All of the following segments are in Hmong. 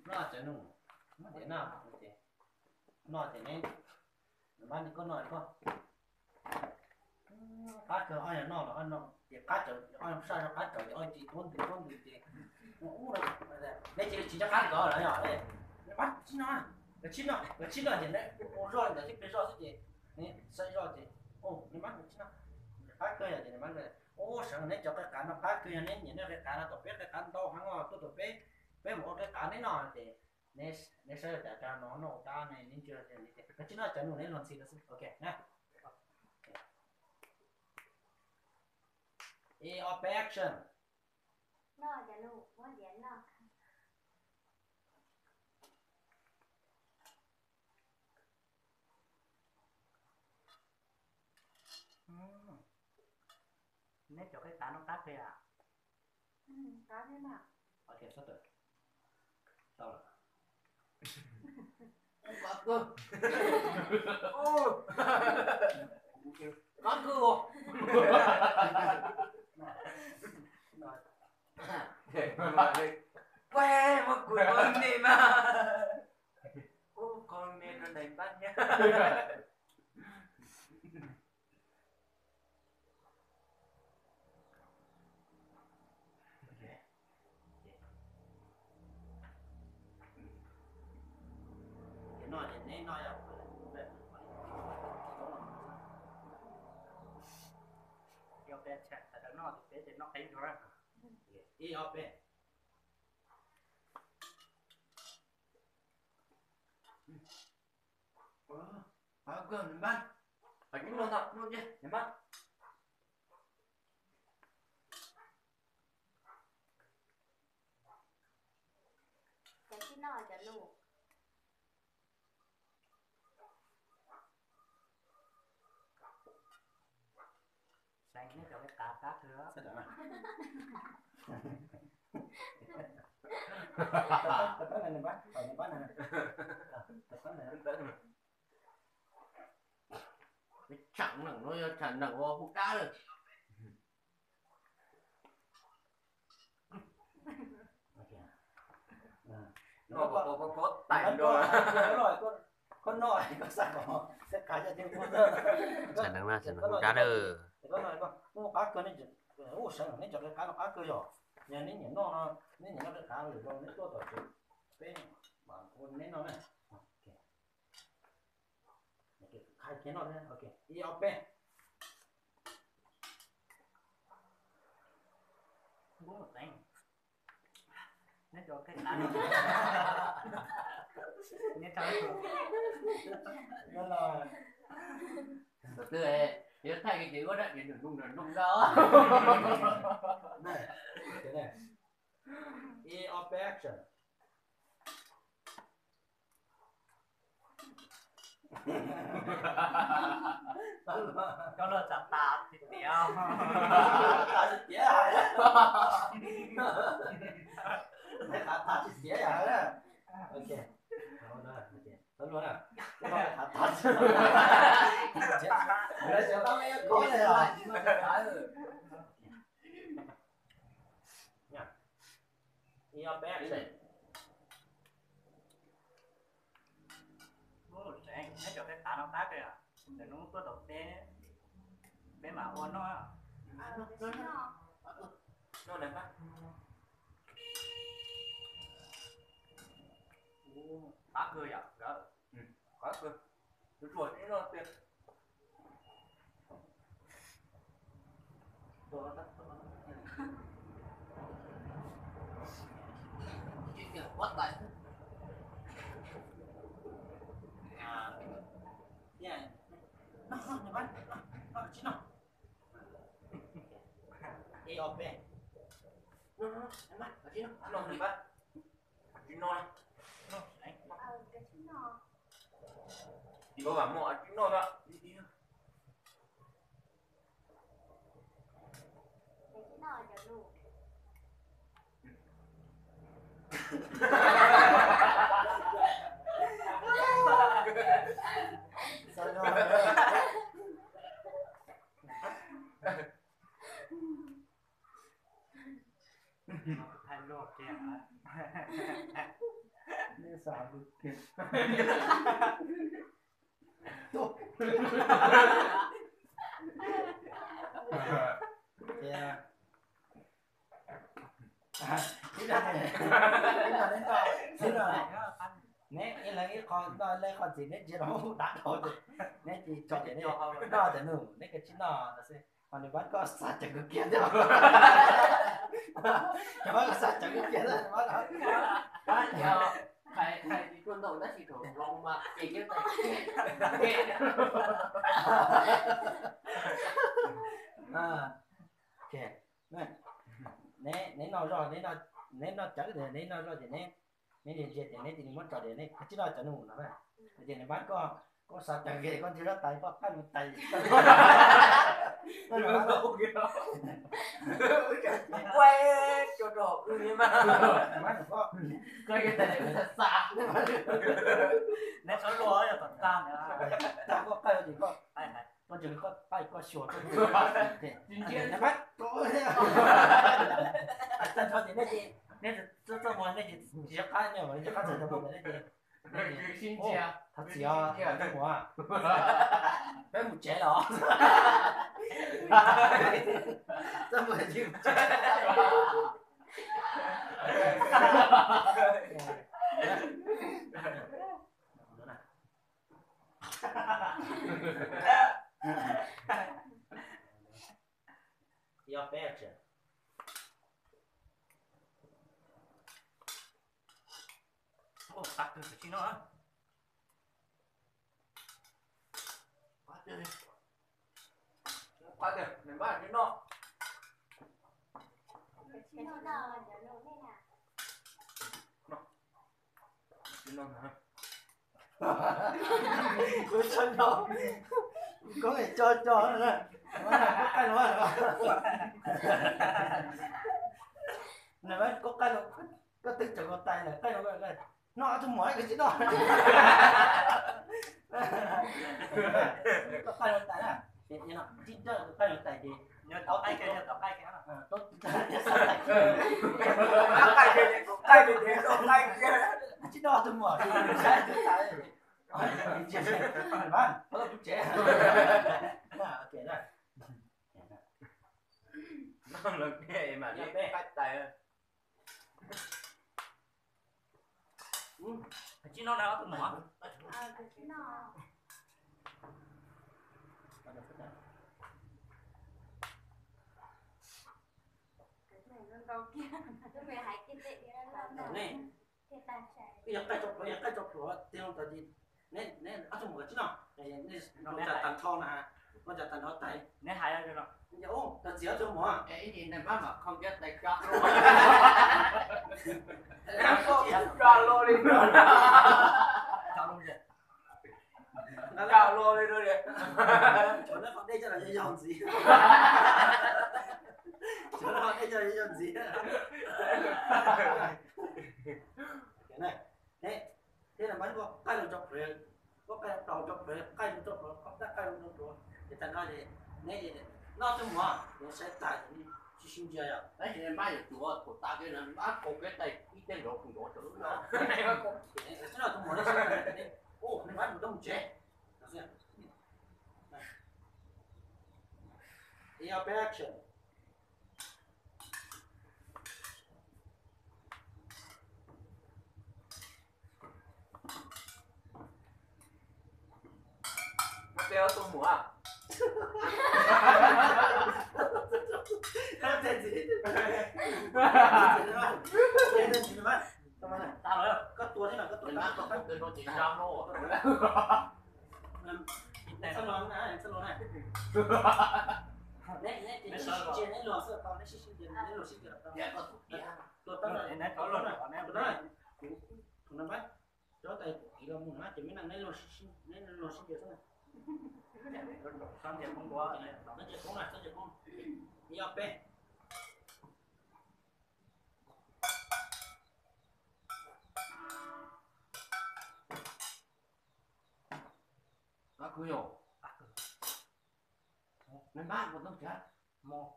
Noj cov nus, noj ces noj, noj ces neb, npab neb koj noj koj. Qab kawg, ob yog noj los noj ces qab tsawv, ob yog saj zog qab tsawv ces ob yog tsis tuab ntws tuab ntws ces ub no, neb cia li tsis nco qab nkawd lawm yog, neb pab kuv tsis noj, nkawd tsis noj, nkawd tsis noj ces neb ua zoj li ntawd thiab pliag zoj xwb ces neb saib zoj ces neb pab kuv tsis noj. Qab kawg yog ces neb pab, ub, sawv neb cov qe qav no qab kawg, yog neb nyiam noj qe qav no tom peb qe qav ntau heev os, tuaj tom peb, peb mus ua qe qav neb noj ces neb saib cas cas no noj ua tab ne neb ntsia, nkawd tsis noj cov nus neb luag ntxhi lawm xwb, ok na. Ib ob peb action. Neb cov qe qav no qab kawg. Ok, sab tawm. Tau lawm. Qab kawg. Qab kawg. Muab kuv qhov me mas, kuv qhov me rau daim npab thiab. Ces noj ces neb noj, yog peb tham tawm noj ces peb ces noj qeeb dua. Ib ob peb. Qab kawg, niam npab, qab kawg, niam npab. Cov tsis noj cov nus. Saib neb cov qe qav qab kawg. Tsam neem no yog tsam neem uas hu dab lawm. Tsam neem no tsam neem hu dab lawm. Ub, qab kawg, neb cov qe qav no qab kawg yog. Yog neb nyiam noj, neb nyiam noj qe qav lawm los neb tuaj tom tsev, peb ua neb noj na. Qhia noj, ok, ib ob peb. Neb cov qe qav no, neb tau. Tus twg yuav thaij ces ua dab ces nws nug nws nug ntau. Ib ob peb action. Cov luag txav tas tiag tiag. Tas tiag tiag. Tas tiag tiag. Ok. Txhob luag na. Txhob luag na. Ib ob peb action. Ub, tseem neb cov qe qav no qab kawg, ntawm no tuaj tom peb, peb mam ua noj. Noj na. Qab kawg yom nkawd, qab kawg, tsuas tsuas noj tiag. Ib ob peb. Tsis noj, tsis noj, tsis noj. Thaij luag kiag. Xav hauv kuv kiag. Ces, ah, ib no, ib no, ib no, neb ib leeg ib qho noj, leej qhov ntxiv neb ntsia rau dav dhau ces neb cia li tso tias neb noj cov num, neb kav tsij noj no xwb. Ho nws Mab koj xav cawv kawg kiag thiab. Nws Mab koj xav cawv kawg kiag thiab, nws Mab. Hais, hais tsis tshua ntau tab sis thaum hloov mas ces kiag tais. Ok, neb, neb noj zoj, neb noj, neb noj cawv tias neb noj zoj ces neb, neb ntsia ntsia ces neb cia li muab tso tias neb kav tsij noj cov num no na. Ces nws Mab koj, koj xav cawv kiag koj ntsia zoj tais koj qaij mus tais. Ua, cua rau hauv wb li mas. Mab nws koj, koj xav, neb txhob luag yog tom tag na. Tag koj qaij ces koj, koj ntsia koj qaij koj xyuas. Neb Mab, tag nrho ces neb ces, neb txoj muag neb ces tsis qab, neb tsis qab txog cov muag ntawd neb ces, thov txim os, mus, peb mus tsev los. Txoj muag tsis mus tsev. Ib ob peb tsev. Ua, qab kawg, tsis noj. Qab tiag, nws Mab tsis noj. Tsis noj na. Kuv tsis noj. Koj tso tso na. Koj qaij no. Nws Mab koj qaij no, koj twb tseem ua tais lawm, qaij no, noj ob tug muam koj tsis noj. Koj qaij no tais na, tib dawj koj qaij no tais ces nyob tom qaij kiag, nyob tom qaij kiag. Qaij kiag, kuv qaij kiag, kuv qaij kiag. Tsis noj tus muam, saib tus tais. Mas pab tub tsev. Ok na. Noj los kiag mas li qaij tais. Tsis noj na ob tug muam. Yog qaij tso pluav, yog qaij tso pluav tiag tas ces neb, neb ob tug muam tsis noj, neb tsa tag nrho na, neb tsa tag nrho tais. Neb hais, yog txiv ob tug muam, ib nim neb Mab mam khoo kiag tais tso luaj, tso luaj li no. Tso luaj li no. Tshuav neb qhov dej coj los yog yog ntxiv. Tshuav neb qhov dej coj los yog yog ntxiv. Neb, thiab nws Mab koj qaij los tso pluav, koj qaij tau tso pluav, qaij los tso pluav, koj qaij qaij los tso pluav, ces tag nrho ces neb, neb ob tug muam, neb saib tas ces neb tsis sib ntsia yom. Tab sis neb Mab yuav tuav thaum tas kiag no, neb Mab khoo kiag tais ib teg nrov nrov rau lub no. Neb ob tug muam neb saib tas, neb Mab mus tau mus tsev. Ib ob peb action. Muab tej ob tug muam. Koj tua thiab no, koj tua, koj tua. Neb, neb sib ntsia, neb luag xwb tau, neb sib sib ntsia, neb luag sib ntsia tau. Tua tau, tua tau, tua tau. Tus no pab, cov tais kiv los mus na, ces me neeg neb luag sib, neb luag sib ntsia xwb na. Txhob ntsia poob, txhob ntsia poob. Ib ob peb. Ab, kwv yom. Neb Mab puas tau tsav? Mos.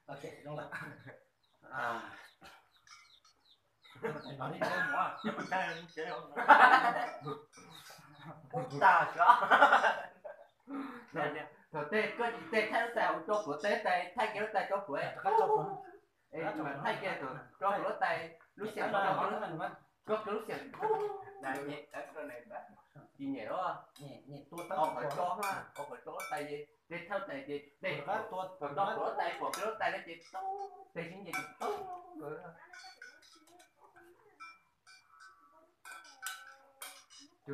Ok, zoo lawm. Thaum tej koj tsis tej thaij lub tais hauv rau pluav tais, thaij kiag lub tais rau pluav, thaij kiag rau pluav tais, lub xiam, koj kiag lub xiam, tsis nyem os, ua qhov tso, ua qhov tso lub tais ces tej thaij tais ces tej, thaum rau pluav tais pom kiag lub tais no ces tub, tej sib nce ces tub. Ces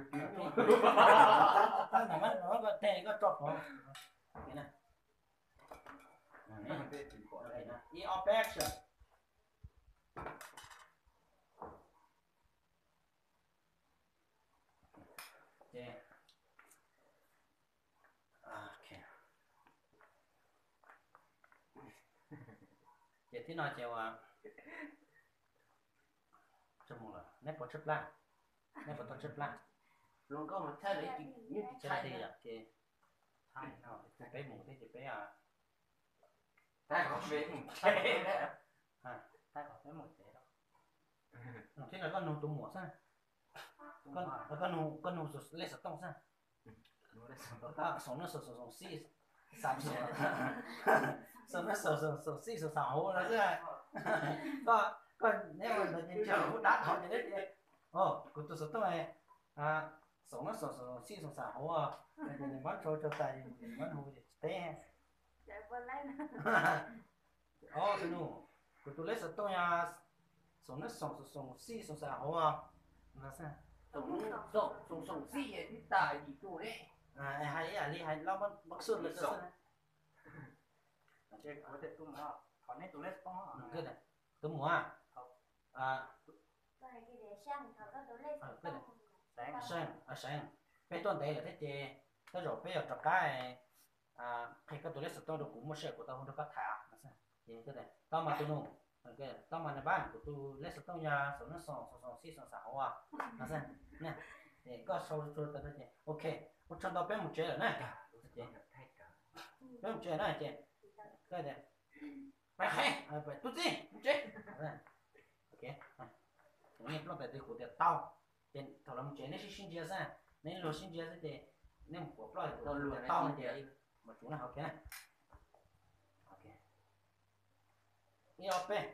thib no ces ua, neb puas tshaib plab? Neb puas tau tshaib plab? Ces peb mus thiab ces peb, thaij qhov peb mus tsev, thaij qhov peb mus tsev. Thiab no koj nug tus muam xwb, koj nug lej xov tooj xwb. Xoom no xoom xoom xij, xoom no xoom xoom xij xoom xav hauv no xwb. Koj, koj neb ua ntawd ces ntshe kuv dab dhau ces neb tias, kuv tus xov tooj xoom no xoom xoom xij xoom xav hauv, nws muab tso rau tais, nws muab hu ces tsis teb. Tus nus, kuv tus lej xov tooj yog xoom no xoom xoom xij xoom xav hauv. Xoom no xoom xoom xij tib tas yim tus ne. Hais ib yam li hais lab mab xwj lawm xwb. Tus muam, seev, seev, peb tuaj ntev lawm thiab ces tej zaum peb yuav rov qab qhia koj tus lej xov tooj rau kuv, muaj sij kuv tau hu rau koj tham. Tau mas tus nus, tau mas npab, kuv tus lej xov tooj yog xoom no xoom xoom xoom xij xoom xav hauv no xwb. Koj sau tsuag tau ces ok, ua tsaug ntau, peb mus tsev lawm na. Peb mus tsev na ces, peb, tub txib mus tsev. Nej ploj tais twg kuv tias tau, ces thaum lawv mus tsev neb sib sib ntsia xwb, neb luag sib ntsia xwb ces nej mus kuav ploj kuv tias tau no ces mam tsum na, ok. Ib ob peb.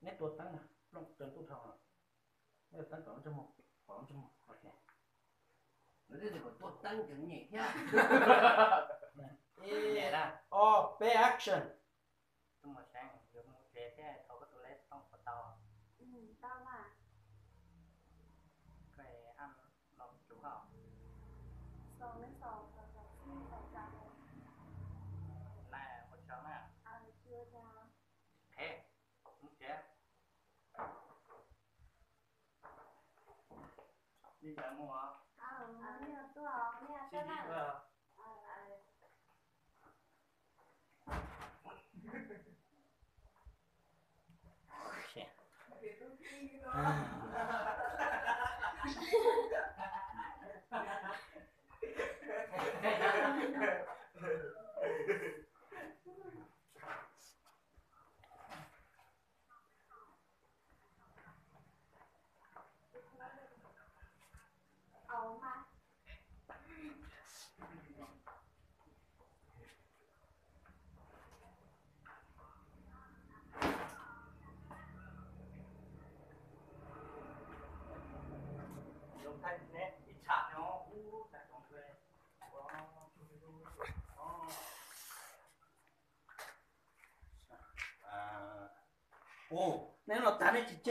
Neb tua teeb na, plooj raws ntuj dhau, neb tua teeb kom ntsej muag, kom ntsej muag, ok. Tua teeb kom nyem thiab. Ib, ob, peb, action.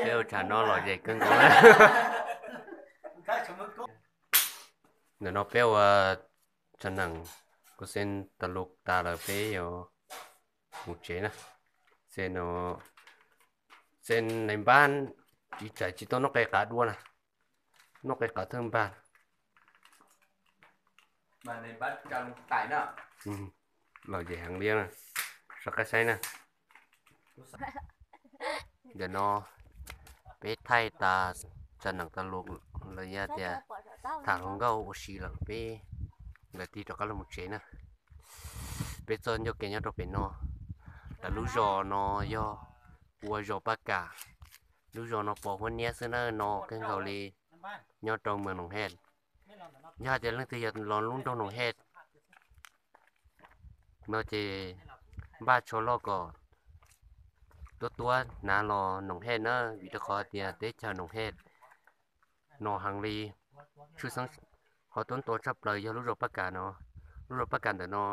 Peb ua tsam no lom zem kawg nkaus. Ntawm no peb ua tsam neem kuv xeeb tas lus tas lawm peb yuav mus tsev na. Xeeb no, xeeb nais npab tsis txais tsis tau noj qe qav dua na, noj qe qav thawj npaj. Lom zem heev li na, sawv qab saib na. Ntawm no peb thaij tas tsam neem tas lus los yog tias tham hluas nkauj ua si lawm peb nkawd thiaj rov qab los mus tsev na. Peb txoj ncauj kev nyob rau pem no, lawv lub zos no yog ua zos Paj Kam. Lub zos no pos huab niab xwb na, no kawg nkaus li nyob rau Moos Noom Hej. Yog hais tias leej twg yog los lub nroog Noom Hej no ces npaj tsho loj kom tuab tuab hnav los Noom Hej na, vim rau qhov tias teb chaws Noom Hej no heev li. Tshwj xeeb qhov tuab ntua tshaj plaws yog lub zos Paj Kam no. Lub zos Paj Kam ntawm no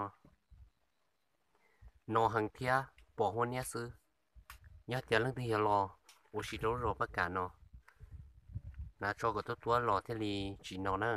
no heev thiab pos huab niab xwb. Yog tias leej twg yog los ua si rau lub zos Paj Kam no, hnav tsho kom tuab tuab los thiaj li tsis no na.